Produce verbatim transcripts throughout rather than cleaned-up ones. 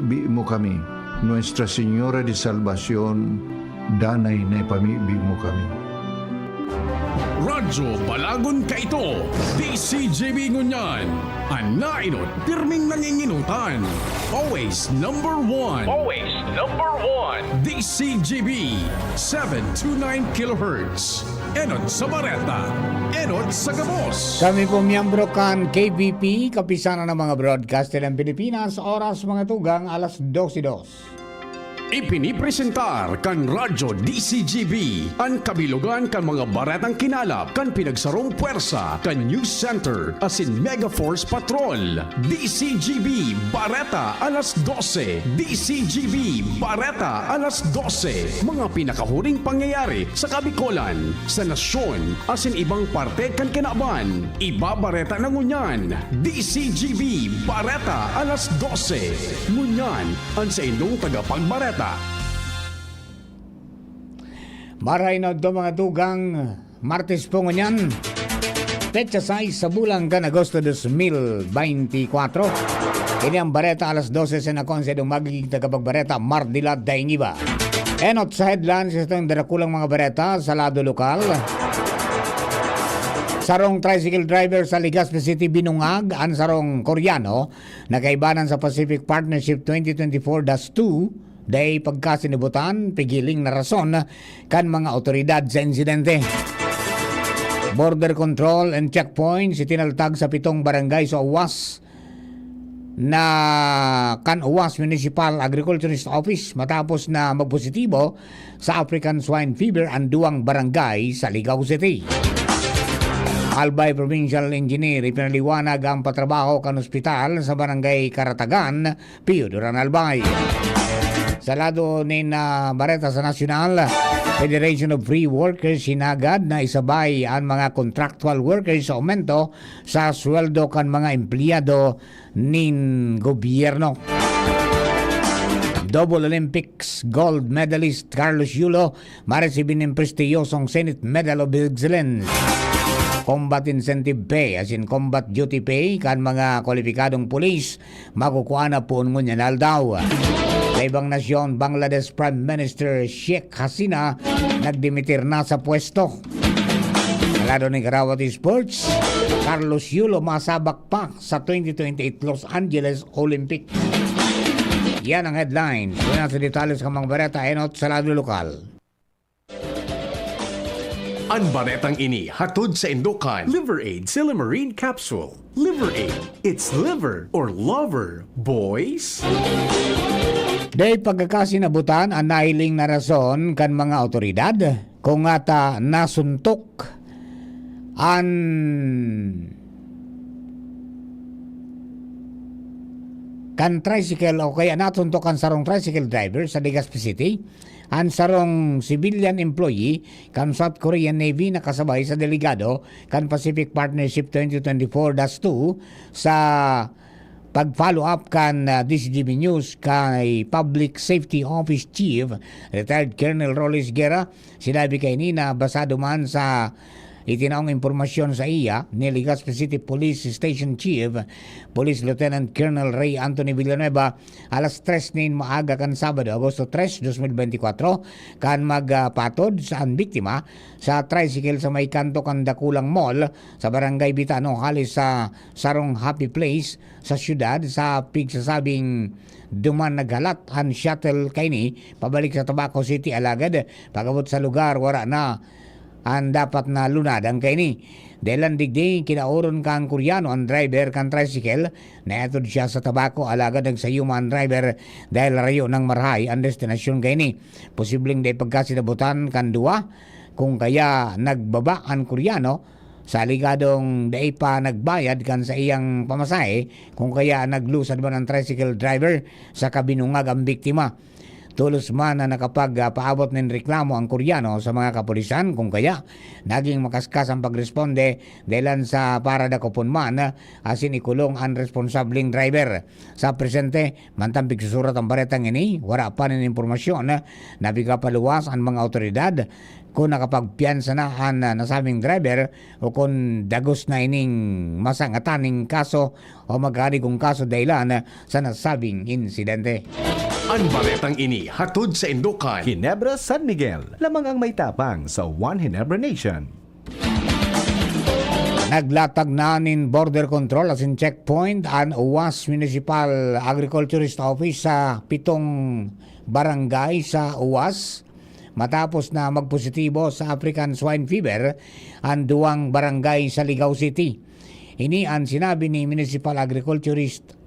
Bi mo kami, Nuestra Señora de Salvacion, danay na ipamibi mo kami. Radyo Balagon Kaito, D C G B ngunyan. An nainot, pirming nanginginutan. Always number one. Always number one. D C G B, seven two nine kilohertz. Enot sa Bareta, enot sa Gabos. Kami po miyembro kan K B P, Kapisanan ng mga Broadcaster ng Pilipinas, oras mga tugang alas dose dos. Ipinipresentar kan Radyo D C G B an kabilogan kan mga baretang kinalap kan pinagsarong pwersa kan News Center asin Mega Force Patrol. D C G B Bareta alas dose. D C G B Bareta alas dose. Mga pinakahuring pangyayari sa Kabikolan, sa nasyon, asin ibang parte kan kinaban. Ibabareta na ngunyan. D C G B Bareta alas dose. Ngunyan, an saindong tagapagbareta. Marahay na udto mga tugang, Martes po ngunyan, petsa sais sa bulan kan Agosto dos mil beintikwatro. Ini ang bareta alas dose sa nakon sa idong magiging tagapagbareta, Mardila Daingiba. Enot sa headlines, ito ang darakulang mga bareta sa lado lokal. Sarong tricycle driver sa Legazpi City binungag an sarong Koreano na kaibanan sa Pacific Partnership twenty twenty-four dash two, dai pagkasinibutan, pigiling na rason kan mga awtoridad sa insidente. Border control and checkpoints itinaltag sa pitong barangay sa Uwas na kan Uwas Municipal Agriculturist Office matapos na magpositibo sa African Swine Fever ang duwang barangay sa Ligao City. Albay Provincial Engineer ipinaliwanag ang patrabaho kan ospital sa Barangay Karatagan, Pio Duran Albay. Sa lado nin ah, bareta sa nasyonal, Federation of Free Workers hinagad na isabay an mga contractual workers sa aumento sa sweldo kan mga empleyado nin gobyerno. Double Olympics gold medalist Carlos Yulo maresibi nin prestiyosong Senate Medal of Excellence. Combat Incentive Pay asin Combat Duty Pay kan mga kwalipikadong pulis makukua na poon ngunyan na aldaw. Sa ibang nasyon, Bangladesh Prime Minister Sheikh Hasina nagdimitir na sa pwesto. Sa lado ni Karawat Sports, Carlos Yulo masabak pa sa twenty twenty-eight Los Angeles Olympics. Yan ang headlines. Yan ang sa detalye sa mga bareta, enot sa lado lokal. An baretang ini hatod sa indokan Liver Aid Silymarin Capsule. Liver Aid, it's liver or lover, boys. Dai pagkakasinabutan an nahiling na rason kan mga awtoridad kung ngata nasuntok an kan tricycle o kaya nasuntok an sarong tricycle driver sa Legazpi City, an sarong civilian employee kan South Korean Navy na kasabay sa delegado kan Pacific Partnership twenty twenty-four dash two sa pag-follow up kan ah, D C G B News kay Public Safety Office Chief, Retired Colonel Rolly Guerra. Sinabi kaini na basado man sa itinaong impormasyon sa iya ni Legazpi City Police Station Chief, Police Lieutenant Colonel Ray Anthony Villanueva, alas tres nin maaga kan Sabado, Agosto tres, dos mil beintikwatro, kan magpatod sa an biktima sa tricycle sa may kanto kan dakulang mall sa Barangay Bitano, hali sa sarong happy place sa syudad, sa pigsasabing duman naghalat an shuttle kaini pabalik sa Tabaco City, alagad pag-abot sa lugar, wara na an dapat na lunadan kaini. Dahelan digdi, kinaoron kan Koreano an driver kan tricycle. Naetod siya sa Tabaco, alagad nagsayuma an driver dahil rayo nang marahay an destinasyon kaini. Posibleng dai pagkasinabutan kan duwa, kung kaya nagbaba an Koreano sa aligadong dai pa nagbayad kan saiyang pamasahe, kung kaya naglusad man an tricycle driver saka binungag an biktima. Tolos man na nakapagpaabot nin reklamo an Koreano sa mga kapulisan, kung kaya naging makaskas an pagresponde dahelan sa paradakopon man asin ikulong an responsableng driver. Sa presente, mantang pigsusurat an baretang ini, wara pa nin impormasyon na pigapaluwas an mga awtoridad kung nakapagpiyansa na an, ah, nasabing driver o kung dagos na ining masangatan ning kaso o magkarigong kaso dahilan sa nasabing insidente. An baretang ini hatod sa Indokan. Ginebra, San Miguel, lamang ang may tapang sa One Ginebra Nation. Naglatag na nin border control asin checkpoint an Uwas Municipal Agriculturist Office sa pitong barangay sa Uwas, matapos na magpositibo sa African Swine Fever an duwang barangay sa Ligao City. Ini an sinabi ni Municipal Agriculturist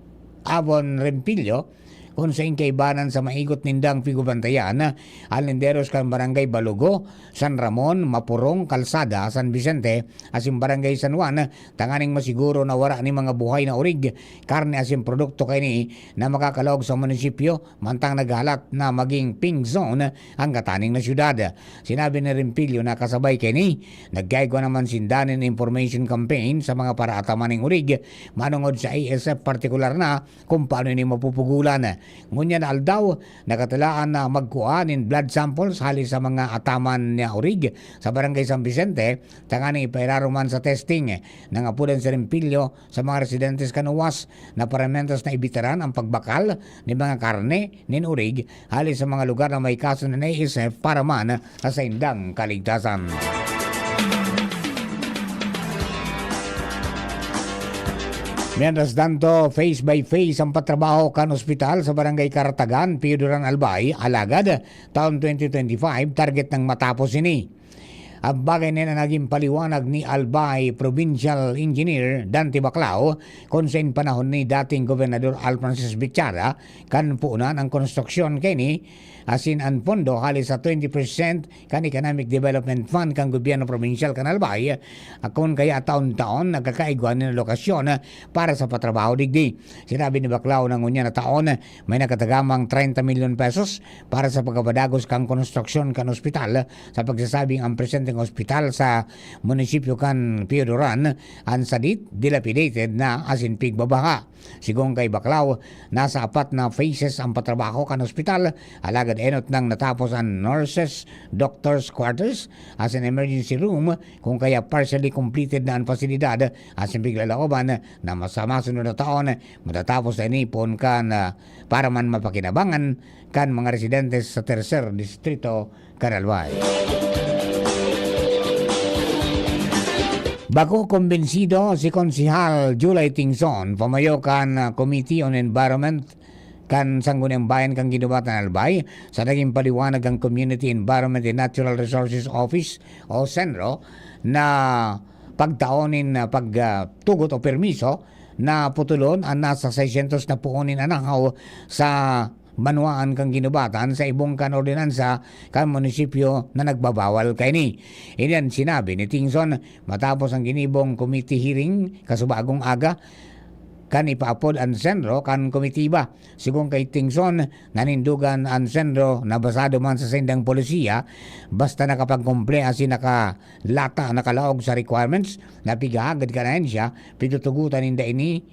Avon Rempillo, kun saen kaibanan sa maigot nindang pigbabantayan an linderos kan Barangay Balugo, San Ramon, Mapurong, Calzada, San Vicente, asin Barangay San Juan, tanganing masiguro na wara nin mga buhay na orig, karne asin produkto kaini na makakalaog sa munisipyo, mantang naghahalat na maging pink zone ang kataning na syudad. Sinabi ni Rempillo na kasabay kaini, nagkaigwa naman sinda nin information campaign sa mga paraataman nin orig, manongod sa A S F partikular na kung paano ini mapupugulan. Ngunyan na aldaw, nakatalaan na magkua nin blood samples hali sa mga ataman na orig sa Barangay San Vicente, tanganing ipairarom man sa testing. Nangapodan si Rempillo sa mga residentes kan Uwas na paramentos na ibitaran ang pagbakal nin mga karne nin orig hali sa mga lugar na may kaso nin A S F para man sa saindang kaligtasan. Mientras tanto, phase by phase ang patrabaho kan ospital sa Barangay Karatagan, Pio Duran, Albay, alagad taon twenty twenty-five, target nang matapos ini. Ang bagay na yan ang naging paliwanag ni Albay Provincial Engineer Dante Baclao, kun saen panahon ni dating Gobernador Al Francis Bichara, kan puunan ang konstruksyon kaini, asin an pondo hali sa twenty percent kan Economic Development Fund kan gobyerno probinsyal kan Albay, kun kaya taon-taon nagkakaigwa nin alokasyon para sa patrabaho digdi. Sinabi ni Baclao na ngunyan na taon, may nakatagamang treinta milyon pesos para sa pagpapadagos kan konstruksyon kan ospital, sa pagsasabing ang presenteng ospital sa munisipyo kan Pio Duran, an sadit, dilapidated na asin pigbabaha. Sigon kay Baclao, nasa apat na phases ang patrabaho kan ospital, alagad enot nang natapos an nurses, doctors quarters, asin emergency room, kun kaya partially completed na an pasilidad, asin piglalaoban na sa masunod na taon, matatapos na ini poon kan, ah, para man mapakinabangan kan mga residentes sa Tercer Distrito kan Albay. Bako kumbinsido si Konsehal July Tingson, pamayo kan, ah, Committee on Environment kan Sangguniang Bayan kan Guinobatan, Albay, sa naging paliwanag kan Community Environment and Natural Resources Office o CENRO na pagtao nin, ah, pag, ah, tugot o permiso na putulon an nasa seiscientos na puon nin anahaw sa banwaan kan Guinobatan sa ibong kan ordinansa kan munisipyo na nagbabawal kaini. Ini an sinabi ni Tingson matapos ang ginibong committee hearing kasubagong aga kan ipaapod an CENRO kan komitiba. Sigon kay Tingson, nanindogan an CENRO na basado man sa saindang polisiya, basta nakapagkumple asin nakalata, nakalaog sa requirements na pighahagad kan ahensya, pitutugotan ninda ini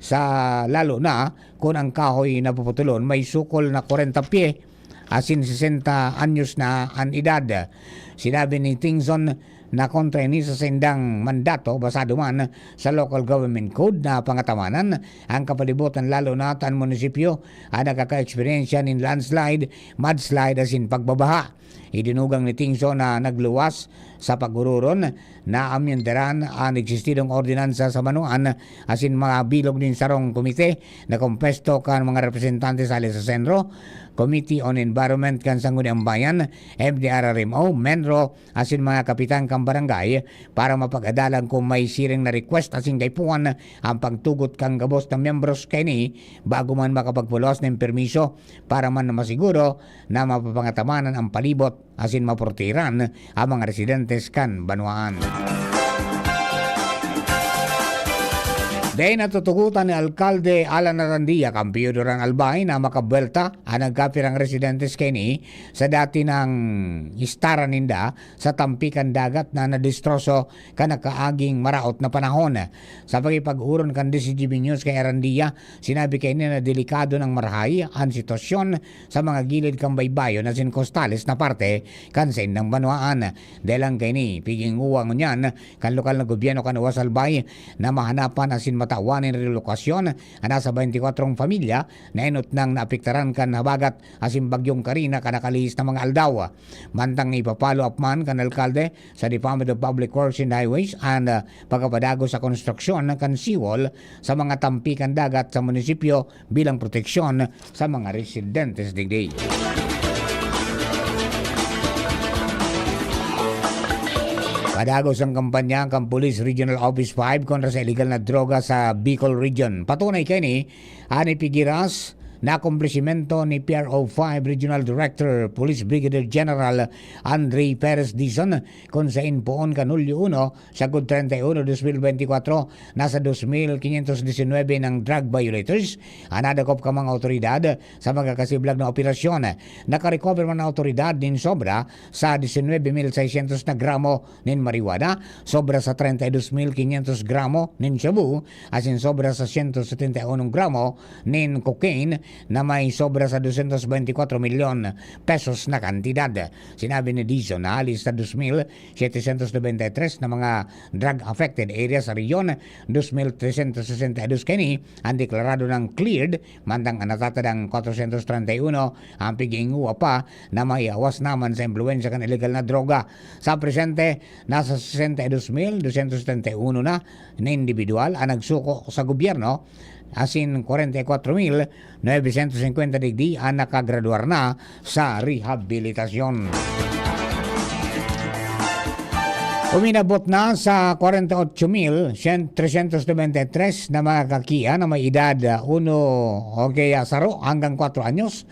sa lalo na kun ang kahoy na puputulon may sukol na kwarenta pye asin sesenta anyos na an edad. Sinabi ni Tingson na kontra ini sa saindang mandato, basado man sa Local Government Code na pangatamanan ang kapalibutan, lalo na ta an munisipyo an nakaka-eksperyensya nin landslide, mudslide asin pagbabaha. Idinugang ni Tingson na nagluwas sa pag-ororon na amyendaran an eksistidong ordinansa sa banwaan asin mga bilog nin sarong komite na kompuesto kan mga representante hali sa CENRO, Committee on Environment kan Sangguniang Bayan, M D R R M O, MENRO, asin mga kapitan kan barangay para mapag-adalan kung may siring na request asin kaipuhan ang pagtugot kan gabos na miyembros kaini bago man makapagpaluwas nin permiso para man masiguro na mapapangataman an palibot asin maprotehiran ang mga residentes kan banwaan. Dai natutugotan ni Alkalde Alan Arandia kan Piyo Duran Albay na makabuwelta an nagkapirang residentes kaini sa dati nang istara ninda sa tampi kan dagat na nadestroso kan nakaaging maraot na panahon. Sa pakipag-oron kan D Z G B News kay Arandia, sinabi kaini na delikado nang marahay an sitwasyon sa mga gilid kan baybayon asin kostales na parte kan saindang banwaan. Dai lang kaini, pighinguwa ngunyan kan lokal na gobyerno kan Uwas Albay na mahanapan asin matawan nin relokasyon an nasa baynti kwatro pamilya na enot nang naapektaran kan habagat asin bagyong Karina kan nakalihis na mga aldaw. Mantang ipa-follow up man kan alkalde sa Department of Public Works and Highways an, ah, pagkapadagos sa konstruksyon kan seawall sa mga tampi kan dagat sa munisipyo bilang proteksyon sa mga residentes digdi. Padagos ang kampanya kan Police Regional Office five kontra sa iligal na droga sa Bicol Region. Patunay kaini, an ipigiras na akomplisimento ni P R O five Regional Director Police Brigadier General Andre Perez Dizon, kun sain poon kan Hulyo uno, sagkod treinta y uno, dos mil beintikwatro, nasa dos mil quinientos diecinuebe nang drug violators an nadakop kan mga awtoridad sa magkakasiblag na operasyon. Nakarecover man ang awtoridad nin sobra sa diecinuebe mil seiscientos na gramo nin marijuana, sobra sa treinta y dos mil quinientos gramo nin shabu, asin sobra sa siyento setenta y uno gramo nin cocaine na may sobra sa doscientos beintikwatro milyon pesos na kantidad. Sinabi ni Dizon na hali sa dos mil setecientos noventa y tres na mga drug-affected area sa rehiyon, dos mil trescientos sesenta y dos kaini an deklarado nang cleared, mantang an natatadang kwatrosyentos treinta y uno ang pighinguwa pa na maiawas naman sa impluwensya kan iligal na droga. Sa presente, nasa sesenta y dos mil dosyentos setenta y uno na na indibidwal an nagsuko sa gobyerno, asin kwarenta y kwatro mil novecientos singkwenta digdi an nakagraduar na sa rehabilitasyon. Uminabot na sa kwarenta y otso mil tresyentos nobenta y tres na mga kakiya na may edad, ah, uno o kaya saro hanggang kwatro anyos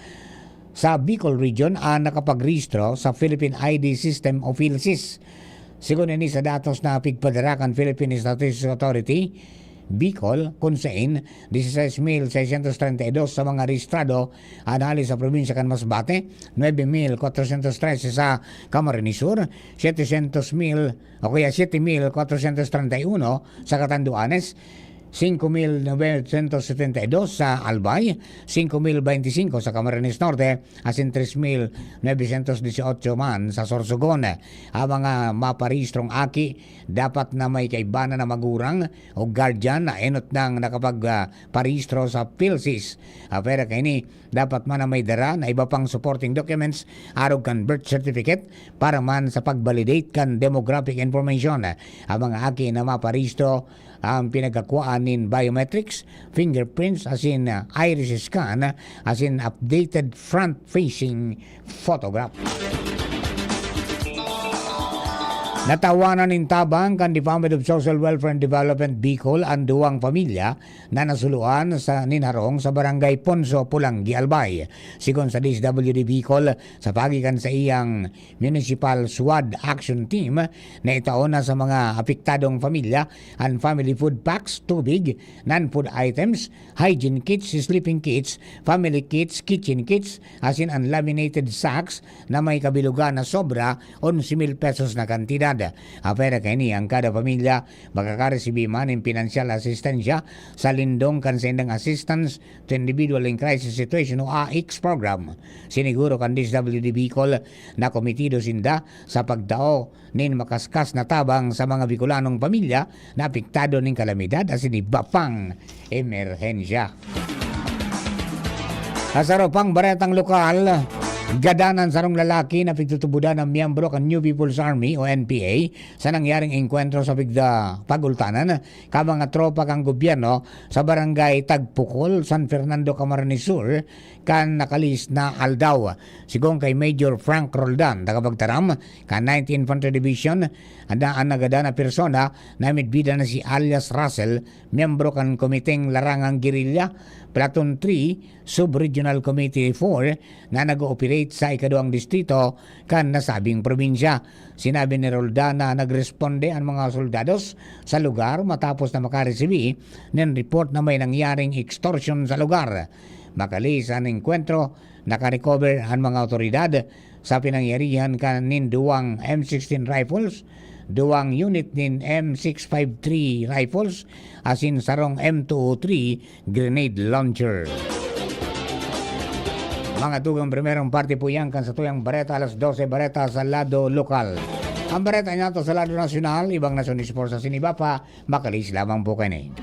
sa Bicol Region an nakapagrehistro sa Philippine I D System o PhilSys. Sigon ini sa datos na pigpadara kan Philippine Statistics Authority, Bicol, kun sain, dieciséis mil seiscientos treinta y dos sa mga rehistrado an hali sa probinsya kan Masbate, nuebe mil kwatrosyentos trese sa Camarines Sur, setecientos mil o kaya siete mil kwatrosyentos treinta y uno sa Catanduanes, singko mil novecientos setenta y dos sa Albay, singko mil beintisinko sa Camarines Norte, asin tres mil novecientos dieciocho man sa Sorsogon. Ang mga maparehistrong aki dapat na may kaibanan na magurang o guardian na enot nang nakapag, ah, parehistro sa PhilSys. Apwera kaini, dapat man na may dara na iba pang supporting documents, arog kan birth certificate, para man sa pag-validate kan demographic information. Ang mga aki na maparehistro ang pinagkakuhaan nin biometrics, fingerprints, asin, ah, iris scan, asin updated front-facing photograph. Natawanan nin tabang kan Department of Social Welfare and Development Bicol an duwang pamilya na nasuluan sa nin harong sa Barangay Ponso, Polangui, Albay. Sigon sa D S W D Bicol, sa paagi kan saiyang Municipal SWOD Action Team, naitao na sa mga apektadong pamilya an family food packs, tubig, non-food items, hygiene kits, sleeping kits, family kits, kitchen kits, asin an laminated sacks na may kabilugan na sobra onse mil pesos na kantidad. Apwera kaini, ang kada pamilya makakaresibi man nin pinansyal na asistensya sa lindong kan saindang Assistance to Individual in Crisis Situation o AICS program. Siniguro kan D S W D Bicol na komitido sinda sa pagtao nin makaskas na tabang sa mga Bicolanong pamilya na apektado nin kalamidad asin iba pang emerhensya. Sa saro pang baretang lokal, gadan an sarong lalaki na pigtutubodan na miyembro kan New People's Army o N P A sa nangyaring engkwentro sa pigda pagultanan kan mga tropa kan gobyerno sa Barangay Tagpukol, San Fernando, Camarines Sur, kan nakalihis na aldaw. Sigon kay Major Frank Roldan, tagapagtaram kan Ninth Infantry Division, an, an nagadan na persona na midbida na si alias Russell, miyembro kan Komiteng Larangang Guerrilla, Platoon three, Sub-Regional Committee four, na nag-ooperate sa ikaduwang distrito kan nasabing probinsya. Sinabi ni Roldan na nagresponde an mga soldados sa lugar matapos na makaresibi nin report na may nangyaring extortion sa lugar. Makali sa enkwentro, nakarecover an mga awtoridad sa pinangyarihan kan nin duwang M sixteen rifles, duwang unit nin M six five three rifles, asin sarong M two oh three grenade launcher. Mga tugang, primerong parte po yan kan satuyang bareta, alas dose bareta sa lado lokal. Ang bareta nato sa lado nasyonal, ibang nasyon ni Sports sa Siniba pa, makalis lamang po kayo.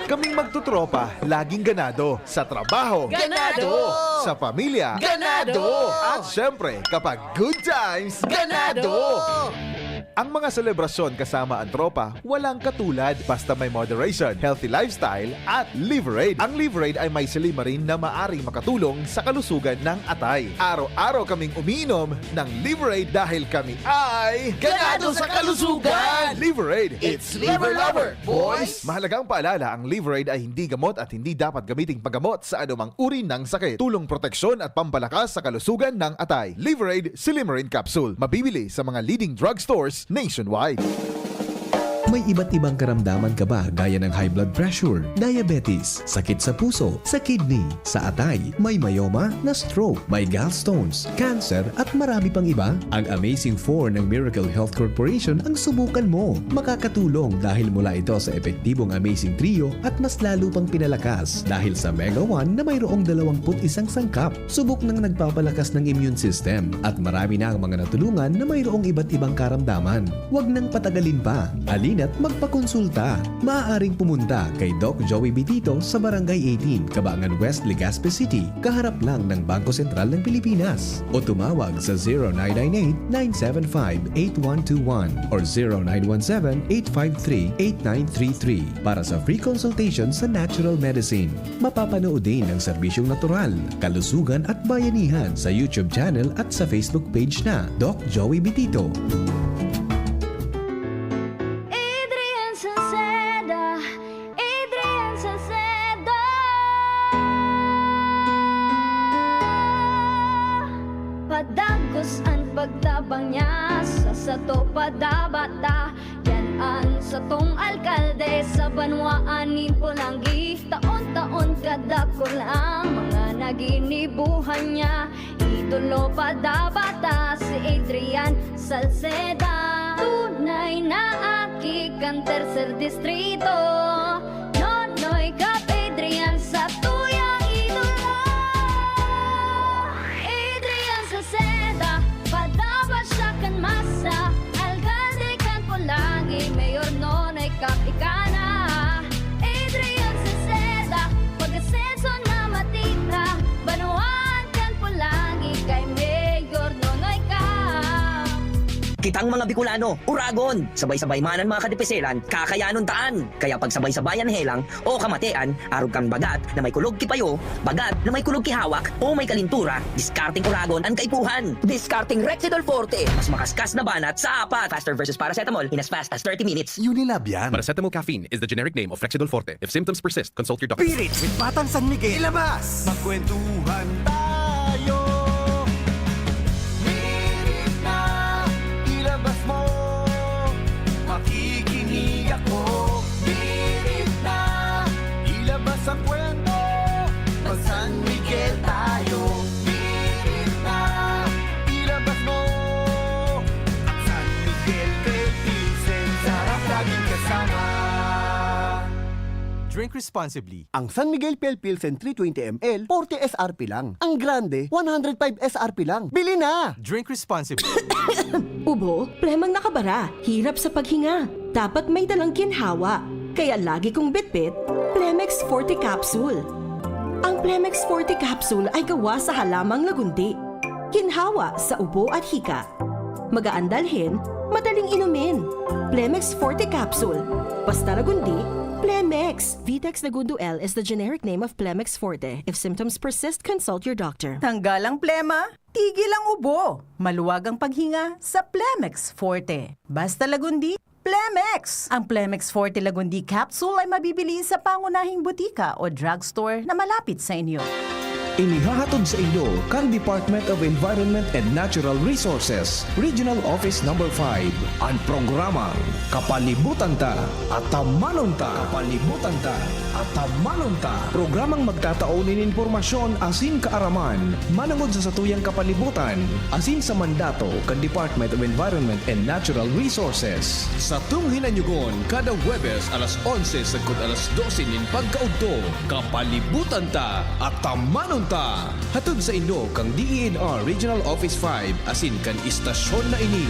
Kaming magtutropa, laging ganado. Sa trabaho. Ganado! Sa pamilya. Ganado! At syempre, kapag good times, ganado! Ang mga selebrasyon kasama ang tropa, walang katulad. Basta may moderation, healthy lifestyle, at Liverade. Ang Liverade ay may silymarin na maaring makatulong sa kalusugan ng atay. Araw-araw kaming umiinom ng Liverade dahil kami ay Ganado sa kalusugan! Liverade! It's Liver Lover, boys! Mahalagang paalala, ang Liverade ay hindi gamot at hindi dapat gamiting paggamot sa anumang uri ng sakit. Tulong proteksyon at pampalakas sa kalusugan ng atay. Liverade Silymarin Capsule. Mabibili sa mga leading drugstores nationwide. May iba't ibang karamdaman ka ba gaya ng high blood pressure, diabetes, sakit sa puso, sa kidney, sa atay, may myoma, na stroke, may gallstones, cancer at marami pang iba? Ang Amazing four ng Miracle Health Corporation ang subukan mo. Makakatulong dahil mula ito sa epektibong Amazing Trio at mas lalo pang pinalakas dahil sa Mega one na mayroong dalawang put isang sangkap. Subok nang nagpapalakas ng immune system at marami na ang mga natulungan na mayroong iba't ibang karamdaman. Huwag nang patagalin pa. Halina't magpakonsulta. Maaaring pumunta kay Doc Joey Bitito sa Barangay eighteen, Kabangan West, Legazpi City, kaharap lang ng Bangko Sentral ng Pilipinas. O tumawag sa zero nine nine eight, nine seven five, eight one two one or zero nine one seven, eight five three, eight nine three three para sa free consultation sa natural medicine. Mapapanood din ang serbisyong natural, kalusugan at bayanihan sa YouTube channel at sa Facebook page na Doc Joey Bitito. Adrian Salceda, Adrian Salceda. Padagos an pagtabang niya sa sato padabata. Yan an satong alkalde sa banwaan nin Polangui. Taon-taon kadakul ang mga naginibuhan niya. Idolo padabata si Adrian Salceda. Tunay na aki kan tercer distrito. Nonoy Cap Adrian sa tuyang idolo. Adrian Salceda, padaba siya kan masa. Alkalde kan Polangui, Mayor Nonoy Cap ika na. Adrian Salceda, pag-asenso na matira. Banwaan kan Polangui kay Mayor Nonoy Cap. Kitang mga Bicolano, uragon! Sabay-sabay man an mga kadipiselan, kakayanon taan! Kaya pagsabay-sabayan helang o kamatean, arog kan bagat na may kulog ki payo, bagat na may kulog ki hawak, o may kalintura, diskarteng uragon an kaipuhan! Diskarteng Rexidol Forte, mas makaskas na banat sa apat! Faster versus paracetamol in as fast as thirty minutes. Unilab yan. Paracetamol caffeine is the generic name of Rexidol Forte. If symptoms persist, consult your doctor. Spirit with Batang San Miguel. Ilabas! Magkwentuhan tayo. Hirit na, ilabas mo. Makikinig ako. Hirit na, ilabas ang kwento. Mag San Miguel tayo. Hirit na, ilabas mo. San Miguel Philippines, sarap laging kasama. Drink responsibly. Ang San Miguel Pale Pilsen three twenty M L, forty S R P lang. Ang grande, one hundred five S R P lang. Bili na! Drink responsibly. Ubo, plemang nakabara, hirap sa paghinga. Dapat may dalang ginhawa. Kaya lagi kong bitbit, Plemex Forte Capsule. Ang Plemex Forte Capsule ay gawa sa halamang lagundi. Ginhawa sa ubo at hika. Magaan dalhin, madaling inumin. Plemex Forte Capsule. Basta lagundi, Plemex. Vitex Lagundo L is the generic name of Plemex Forte. If symptoms persist, consult your doctor. Tanggal ang plema, tigil ang ubo, maluwag ang paghinga sa Plemex Forte. Basta Lagundi, Plemex! Ang Plemex Forte Lagundi Capsule ay mabibili sa pangunahing butika o drugstore na malapit sa inyo. Inihahatod saindo kan Department of Environment and Natural Resources, Regional Office Number five, an programang Kapalibutan Ta, Atamanon Ta. Kapalibutan Ta, Atamanon Ta. Programang magtatao nin impormasyon asin kaaraman manongod sa satuyang kapalibutan asin sa mandato kan Department of Environment and Natural Resources. Satong hinanyugon kada Huwebes alas onse sagkod alas dose nin pagkaudto. Kapalibutan Ta, Atamanon Ta. Hatod saindo kan D E N R Regional Office five asin kan istasyon na ini.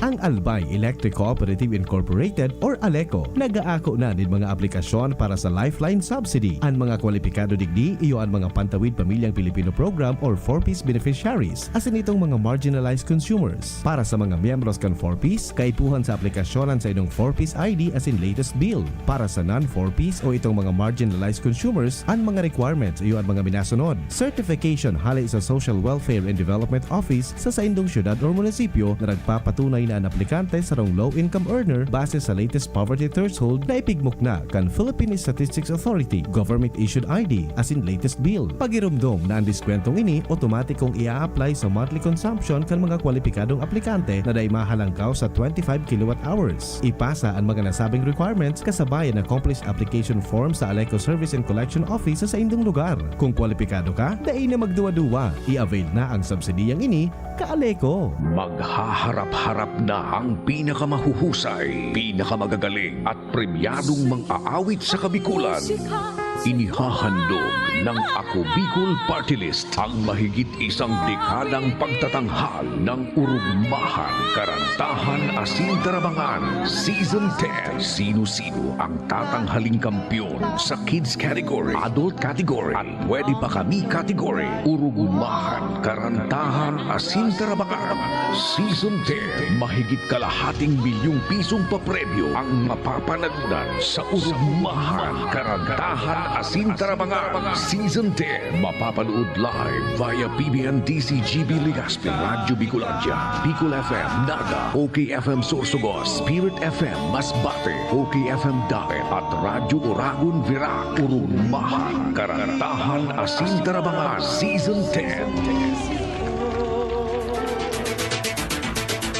Ang Albay Electric Cooperative Incorporated or ALECO nag-aako na nin mga aplikasyon para sa Lifeline Subsidy. An mga kwalipikado digdi iyo an mga pantawid pamilyang Pilipino program or four Ps beneficiaries, asin itong mga marginalized consumers. Para sa mga miyembros kan four Ps, kaipuhan sa aplikasyon an saindong four Ps I D asin latest bill. Para sa non-four Ps o itong mga marginalized consumers, an mga requirements iyo an mga minasunod. Certification hale sa Social Welfare and Development Office sa saindong syudad or munisipyo na nagpapatunay na an aplikante sarong low-income earner base sa latest poverty threshold na ipigmukna kan Philippine Statistics Authority, government-issued I D, asin latest bill. Pagiromdom na an diskwentong ini otomatikong i-a-apply sa monthly consumption kan mga kwalipikadong aplikante na dai mahalangkaw sa twenty-five kilowatt hours. Ipasa an mga nasabing requirements kasabay an accomplished application form sa ALECO Service and Collection Office sa saindong lugar. Kung kwalipikado ka, dai na magduwa-duwa. I-avail na ang subsidiyang ini, ka-ALECO. Maghaharap-harap na ang pinakamahuhusay, pinakamagagaling at premyadong mang-aawit sa Kabikulan. Inihahandog ng Ako Bicol Party List ang mahigit isang dekadang pagtatanghal ng Urugmahan, Karantahan asin Tarabangan Season ten. Sino-sino ang tatanghaling kampeon sa kids category, adult category, at pwede pa kami category? Urugmahan, Karantahan asin Tarabangan Season ten. Mahigit kalahating milyong pisong papremyo ang mapapanalunan sa Urugmahan, Karantahan asin Tarabangan Season ten. Mapapanood live via P B N D C G B Legazpi, Radyo Bicolandia, Bicol F M Naga, O K F M Sorsogon, Spirit F M Masbate, O K F M Daet, at Radyo Oragon Virac. Urugmahan, Karantahan asin Tarabangan Season ten.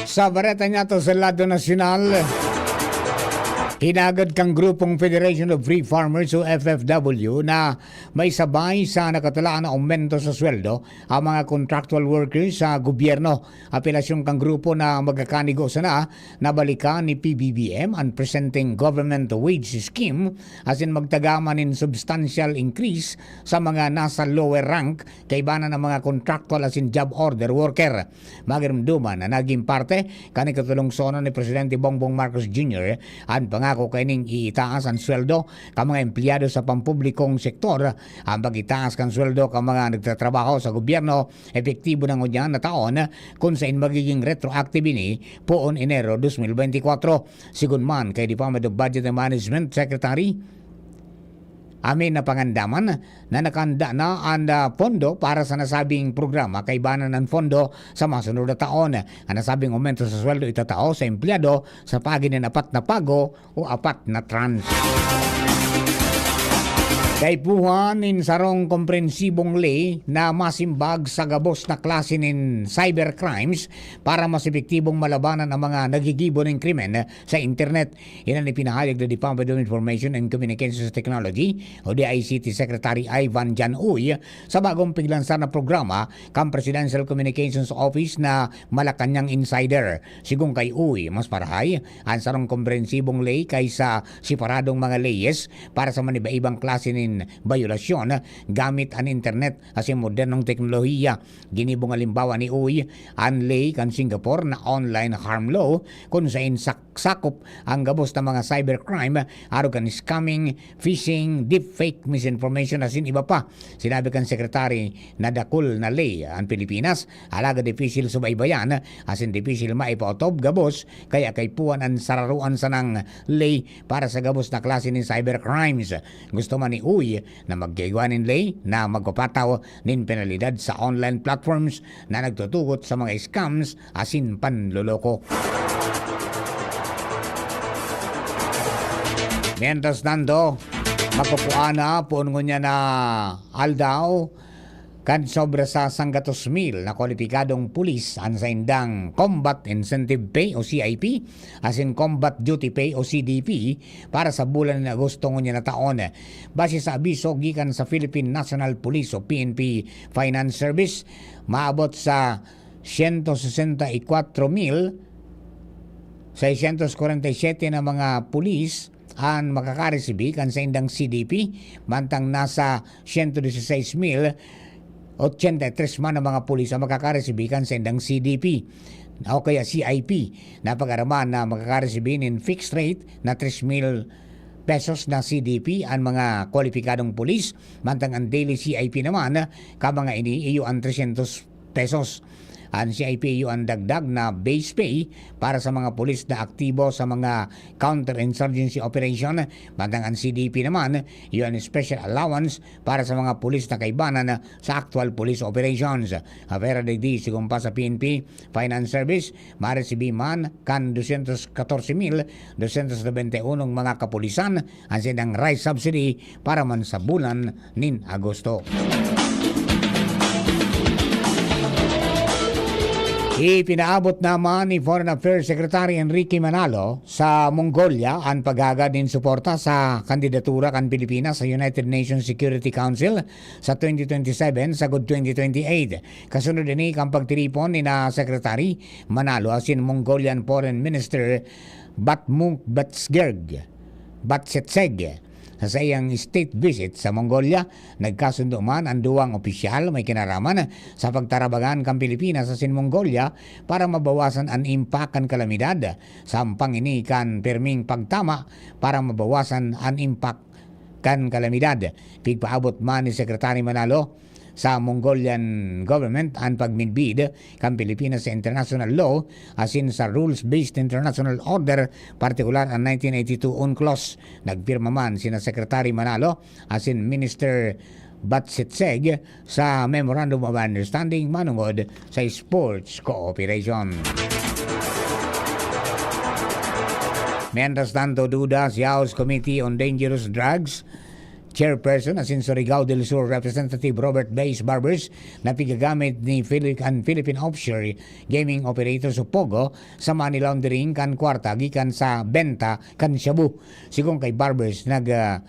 Sa bareta niyato sa lado nasyonal, hinagad kan grupong Federation of Free Farmers o F F W na may sabay sa nakatalaan na aumento sa sweldo ang mga contractual workers sa gobyerno. Apelasyon kan grupo na magkakanigo sana na balikan ni P B B M an presenteng government wage scheme asin magtagaman nin substantial increase sa mga nasa lower rank kaiba na ng mga contractual asin job order worker. Magiromdoman na naging parte kan ikatolong SONA ni Presidente Bongbong Marcos Junior an pangako kaining iitaas an sweldo kan mga empleyado sa pampublikong sektor. Ang pag-itaas kan sweldo kan mga nagtatrabaho sa gobyerno epektibo na ngunyan na taon, kun sain magiging retroactive ini poon Enero dos mil bente kwatro. Sigon man kay Department of Budget and Management Secretary Amin Napangandaman na nakahanda na an, ah, pondo para sa nasabing programa kaiba na an pondo sa masunod na taon. An nasabing aumento sa sweldo itatao sa empleyado sa paagi nin apat na pago o apat na tranche. Kaipuhan nin sarong komprehensibong ley na masimbag sa gabos na klase nin cybercrimes para mas epektibong malabanan ang mga naggigibo nin krimen sa internet. Yan an ipinahayag ni Department of Information and Communications Technology o D I C T Secretary Ivan Jan Uy sa bagong piglansar na programa kan Presidential Communications Office na Malacañang Insider. Sigon kay Uy, mas marahay an sarong komprehensibong ley kaysa separadong mga leyes para sa maniba-ibang klase nin bayolasyon gamit an internet asin modernong teknolohiya. Ginibong halimbawa ni Uy an ley kan Singapore na Online Harm Law, kun sain sak-, sakop ang gabos na mga cybercrime, arog kan scamming, phishing, deepfake, misinformation, asin iba pa. Sinabi kan Secretary na dakul na ley an Pilipinas, alagad dipisil subaybayan asin dipisil maipaotob gabos, kaya kaipuhan an sararoan sanang ley para sa gabos na klase nin cybercrimes. Gusto man ni Uy na magkaigwa nin ley na magpapataw nin penalidad sa online platforms na nagtutugot sa mga scams asin panloloko. Mientras tanto, makukuha na poon ngunyan na aldaw kan sobra sa sanggatos mil na kwalipikadong pulis an saindang Combat Incentive Pay o C I P asin Combat Duty Pay o C D P para sa bulan nin Agosto ngunyan na taon. Base sa abiso gikan sa Philippine National Police o P N P Finance Service, maabot sa siyento sesenta y kwatro mil seiscientos kwarenta y siyete na mga pulis an makakaresibi kan saindang C D P, mantang nasa siyento diseseis mil ochenta y tres man ang mga pulis ang makakaresibi kan saindang C D P o kaya C I P. Napag-araman na makakaresibi nin fixed rate na tres mil pesos na C D P an mga kwalipikadong pulis, mantang ang daily C I P naman, ka mga ini iyo an trescientos pesos. An C I P iyo an dagdag na base pay para sa mga pulis na aktibo sa mga counter-insurgency operation, mantang an C D P naman iyo an special allowance para sa mga pulis na kaibanan sa actual police operations. Apwera digdi, sigon pa sa P N P Finance Service, maresibi man kan dosyentos katorse mil dosyentos nobenta y unong mga kapulisan an saindang rice subsidy para man sa bulan nin Agosto. Ipinaabot naman ni Foreign Affairs Secretary Enrique Manalo sa Mongolia an paghagad nin suporta sa kandidatura kan Pilipinas sa United Nations Security Council sa twenty twenty-seven sagod twenty twenty-eight. Kasunod ini kan pagtiripon ni na Secretary Manalo asin Mongolian Foreign Minister Batmuk Batsgerg, Batsetseg, sa saiyang state visit sa Mongolia. Nagkasundo man an duwang opisyal may kinaraman sa pagtarabangan kan Pilipinas asin Mongolia para mabawasan an impact kan kalamidad. Sampang ini kan pirming pagtama para mabawasan an impact kan kalamidad. Pigpaabot man ni Secretary Manalo sa Mongolian government an pagmidbid kan Pilipinas sa international law asin sa rules-based international order, partikular an nineteen eighty-two UNCLOS. Nagpirma man sina Secretary Manalo asin Minister Batsetseg sa Memorandum of Understanding manungod sa sports cooperation. Mientras tanto, duda si House Committee on Dangerous Drugs Chairperson asin Surigao del Sur Representative Robert Baze Barbers na pigagamit ni Phili-, an Philippine Offshore Gaming Operators o POGO sa money laundering kan kwarta gikan sa benta kan shabu. Sigon kay Barbers, nag, ah,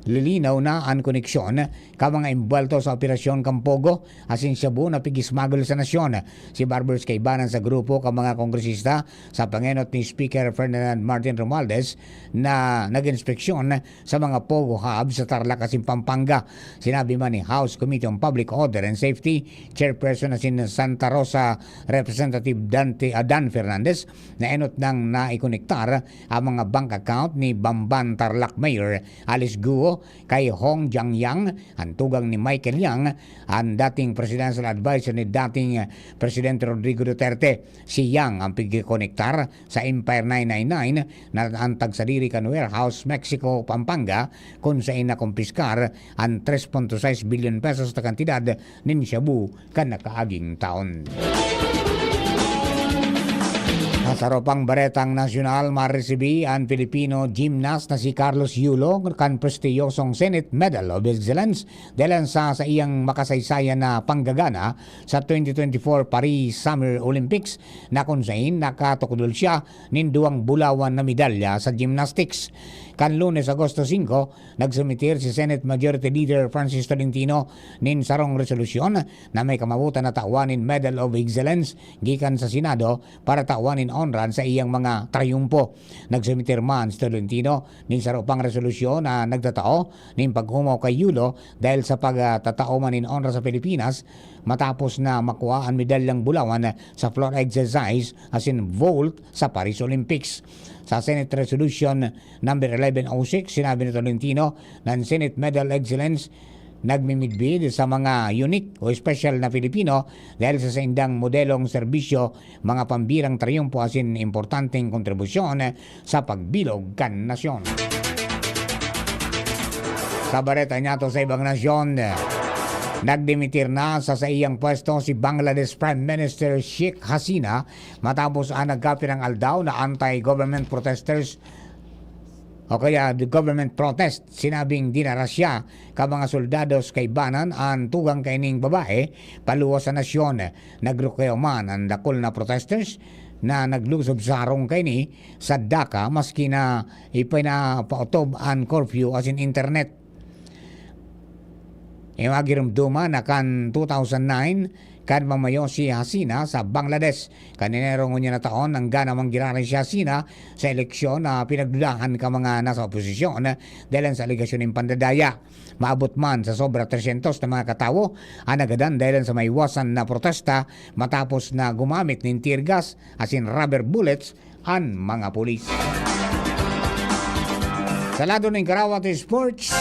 lilinaw na an koneksyon kan mga imbuwelto sa operasyon kan POGO asin shabu na pig-smuggle sa nasyon. Si Barbers kaibanan sa grupo kan mga kongresista sa pangenot ni Speaker Ferdinand Martin Romualdez na nag-inspeksyon sa mga POGO hub sa Tarlac asin Pampanga. Sinabi man ni House Committee on Public Order and Safety Chairperson asin Santa Rosa Representative Dante, ah, Dan Fernandez na enot nang naikonektar ang mga bank account ni Bamban Tarlac Mayor Alice Guo kay Hong Jiangyang, an tugang ni Michael Yang, an dating presidential advisor ni dating, ah, Presidente Rodrigo Duterte. Si Yang an pigkonektar sa Empire nine nine nine na an tagsadiri kan Warehouse Mexico, Pampanga, kun saen nakompiskar an tres punto sais bilyon pesos na kantidad nin shabu kan nakaaging taon. Sa saro pang baretang nasyonal, maresibi an Filipino gymnast na si Carlos Yulo kan prestiyosong Senate Medal of Excellence dahil sa saiyang makasaysayan na panggagana sa twenty twenty-four Paris Summer Olympics, na kun saen nakatukdol siya nin duwang bulawan na medalya sa gymnastics. Kan Lunes, Agosto singko, nagsumitir si Senate Majority Leader Francis Tolentino nin sarong resolusyon na may kamawotan na tawan nin Medal of Excellence gikan sa Senado para tawan nin onra an saiyang mga trayumpo. Nagsumitir man si Tolentino nin saro pang resolusyon na nagtatao nin pag-omaw kay Yulo dahil sa pagtatao man nin onra sa Pilipinas matapos na makua an medalyang bulawan sa floor exercise asin vault sa Paris Olympics. Sa Senate Resolution Number eleven oh six, sinabi ni Tolentino na an Senate Medal Excellence nagmimidbid sa mga unique o espesyal na Filipino dahil sa saindang modelong serbisyo, mga pambirang trayumpo asin importanteng kontribusyon sa pagbilog kan nasyon. Sa bareta niyato sa ibang nasyon, nagdimitir na sa saiyang pwesto si Bangladesh Prime Minister Sheikh Hasina matapos an nagkapirang aldaw na anti-government protesters o kaya the government protest, sinabing dinara siya ka mga soldados kaibanan an tugang kaining babae paluwas sa nasyon. Nagrukayo man an dakul na protesters na naglusob sa harong kaini sa Dhaka, maski na ipinapaotob an curfew asin internet. Iyang magirumduman na kan two thousand nine, kan mamayo si Hasina sa Bangladesh. Kan Enero ngunyan na taon, nangga namang giraray si Hasina sa eleksyon na pinagdudahan ka mga nasa oposisyon dahil sa alegasyon nin pandadaya. Maabot man sa sobra tresyentos na mga katawo ang nagadan dahil sa maiwasan na protesta matapos na gumamit nin tear gas asin rubber bullets an mga pulis. Sa lado nin Karawat Sports,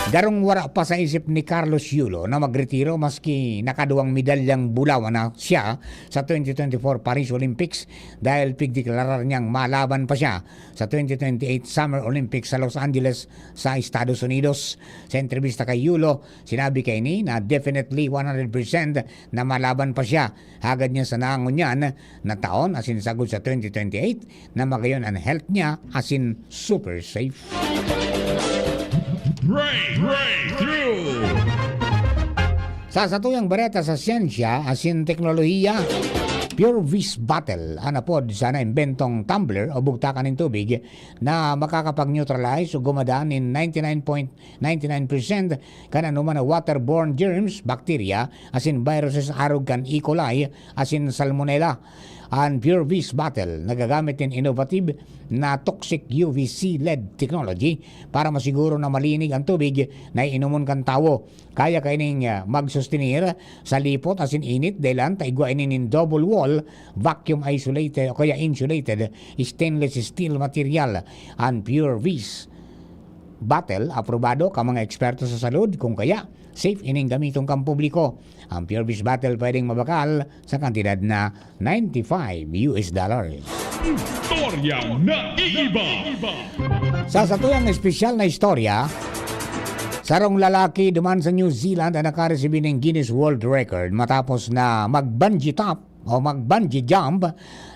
garong wara pa sa isip ni Carlos Yulo na magretiro maski nakaduwang medalyang bulawan na siya sa twenty twenty-four Paris Olympics dahil pigdeklarar niyang malaban pa siya sa twenty twenty-eight Summer Olympics sa Los Angeles sa Estados Unidos. Sa entrebista kay Yulo, sinabi kaini na definitely one hundred percent na malaban pa siya. Hagad niya sana ngunyan na taon asin sagkod sa twenty twenty-eight na magayon an health niya asin super safe. Break, breakthrough. Sa satuyang bareta sa siyensya asin teknolohiya, Pure Vis Bottle an apod sa naimbentong tumbler o bugtakan nin tubig na makakapag-neutralize o gumadan nin ninety-nine point ninety-nine percent kan anoman na waterborne germs, bakterya, asin viruses arog kan E. coli asin Salmonella. An Pure Vis Bottle nagagamit nin innovative na toxic U V C led technology para masiguro na malinig an tubig na iinomon kan tawo. Kaya kaining, ah, magsustenir sa lipot asin init dahilan ta igwa ini nin double wall, vacuum isolated o kaya insulated stainless steel material an Pure Vis Bottle, aprobado ka mga eksperto sa salud, kung kaya, safe ining gamiton kan publiko. Ang Pure Vis Bottle pwedeng mabakal sa kantidad na ninety-five U S dollars. Istoryang naiiba. Sa satuyang espesyal na istorya, sarong lalaki duman sa New Zealand ang nakaresibi nin Guinness World Record matapos na mag-bungee top o mag-bungee jump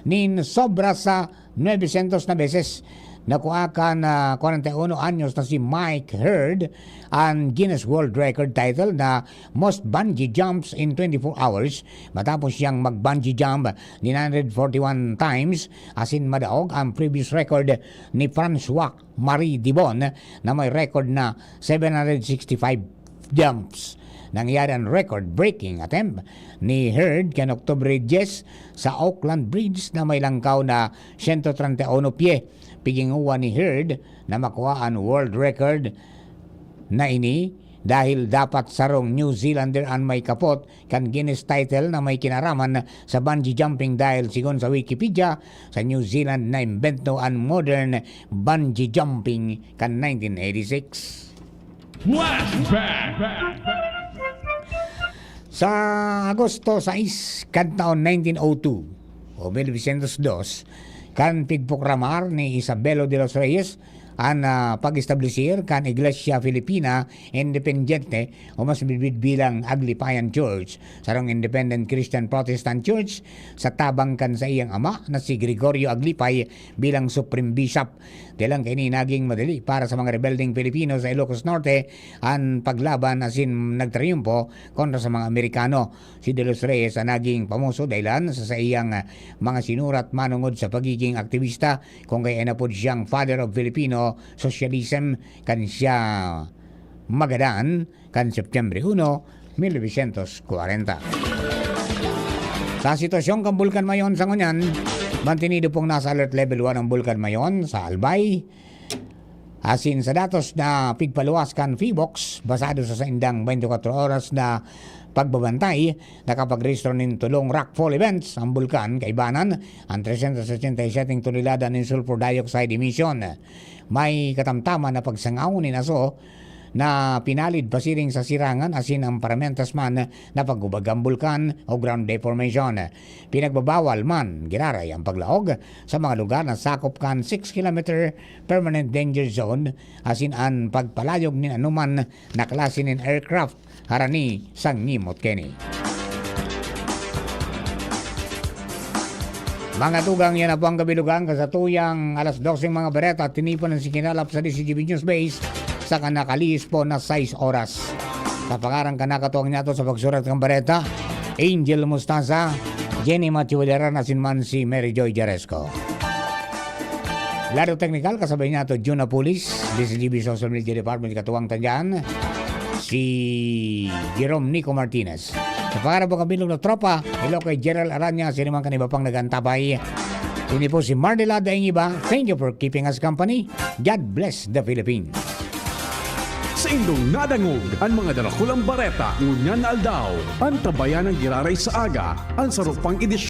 nin sobra sa nuebe syentos na beses. Nakua kan, ah, kwarenta y uno anyos na si Mike Herd an Guinness World Record title na most bungee jumps in twenty-four hours matapos siyang mag-bungee jump nine hundred forty-one times, asin madaog ang previous record ni Francois Marie Dibon na may record na seven hundred sixty-five jumps. Nangyari ang record-breaking attempt ni Herd kan Oktubre dyes sa Auckland Bridge na may langkaw na siyento treinta y uno pye. Piginguwa ni Herd na makua an world record na ini dahil dapat sarong New Zealander an may kapot kan Guinness title na may kinaraman sa bungee jumping dahil sigon sa Wikipedia, sa New Zealand naimbento an modern bungee jumping kan nineteen eighty-six. Flashback! Sa Agosto sais kan taon nineteen oh two o mil novecientos dos, kan pigproklamar ni Isabelo de los Reyes an, ah, pag-establisir kan Iglesia Filipina Independiente o mas bidbid bilang Aglipayan Church, sarong independent Christian Protestant church sa tabang kan saiyang ama na si Gregorio Aglipay bilang Supreme Bishop. Dahilan kaini naging madali para sa mga rebeldeng Pilipino sa Ilocos Norte an paglaban asin nagtriyumpo kontra sa mga Amerikano. Si De los Reyes an naging pamoso dahilan sa saiyang, ah, mga sinurat manongod sa pagiging aktibista, kung kaya napod siyang Father of Filipino Socialism kan siya magadan kan Setyembre uno, mil novecientos kwarenta. Sa sitwasyon kan Bulkan Mayon sa ngunyan, mantinido pong nasa alert level one ang Bulkan Mayon sa Albay. Asin sa datos na pigpaluwas kan PHIVOLCS, basado sa saindang twenty-four oras na pagbabantay, nakapagrehistro nin tolong rockfall events ang bulkan, kaibanan ang trescientos ochenta y siete tonelada nin sulfur dioxide emission. May katamtaman na pagsangaw nin aso na pinalid pasiring sa sirangan asin ang paramentas man na pagubag kan bulkan o ground deformation. Pinagbabawal man giraray ang paglaog sa mga lugar na sakop kan six kilometer permanent danger zone asin an pagpalayog nin anoman na klase nin aircraft harani sa ngimot kaini. Mga tugang, yan na po ang kabilugan. Kasatuyang alas dose mga bareta, tinipon ang sikinalap sa D C G B News Base sa kanakalihis po na sais oras. Sa pangaran ka nakatuwang niya to sa pagsurat ng bareta, Angel Mostaza, Jenny Matiwalera na sinman si Mary Joy Jaresco. Lado teknikal, kasabay niya to Juna Pulis, D C G B Social Media Department, katuwang ta dyan, si Jerome Nico Martinez. Sa pangaran po kabilog na tropa, hello kay Gerald Aranya, sino man kan iba pang nagantabay. Ini po si Marnela Daing Iba. Thank you for keeping us company. God bless the Philippines. Sa indong nadangog an mga darakulang bareta ngunyan na aldaw, an Tabayan ng Giraray sa Aga, an sarupang edisyon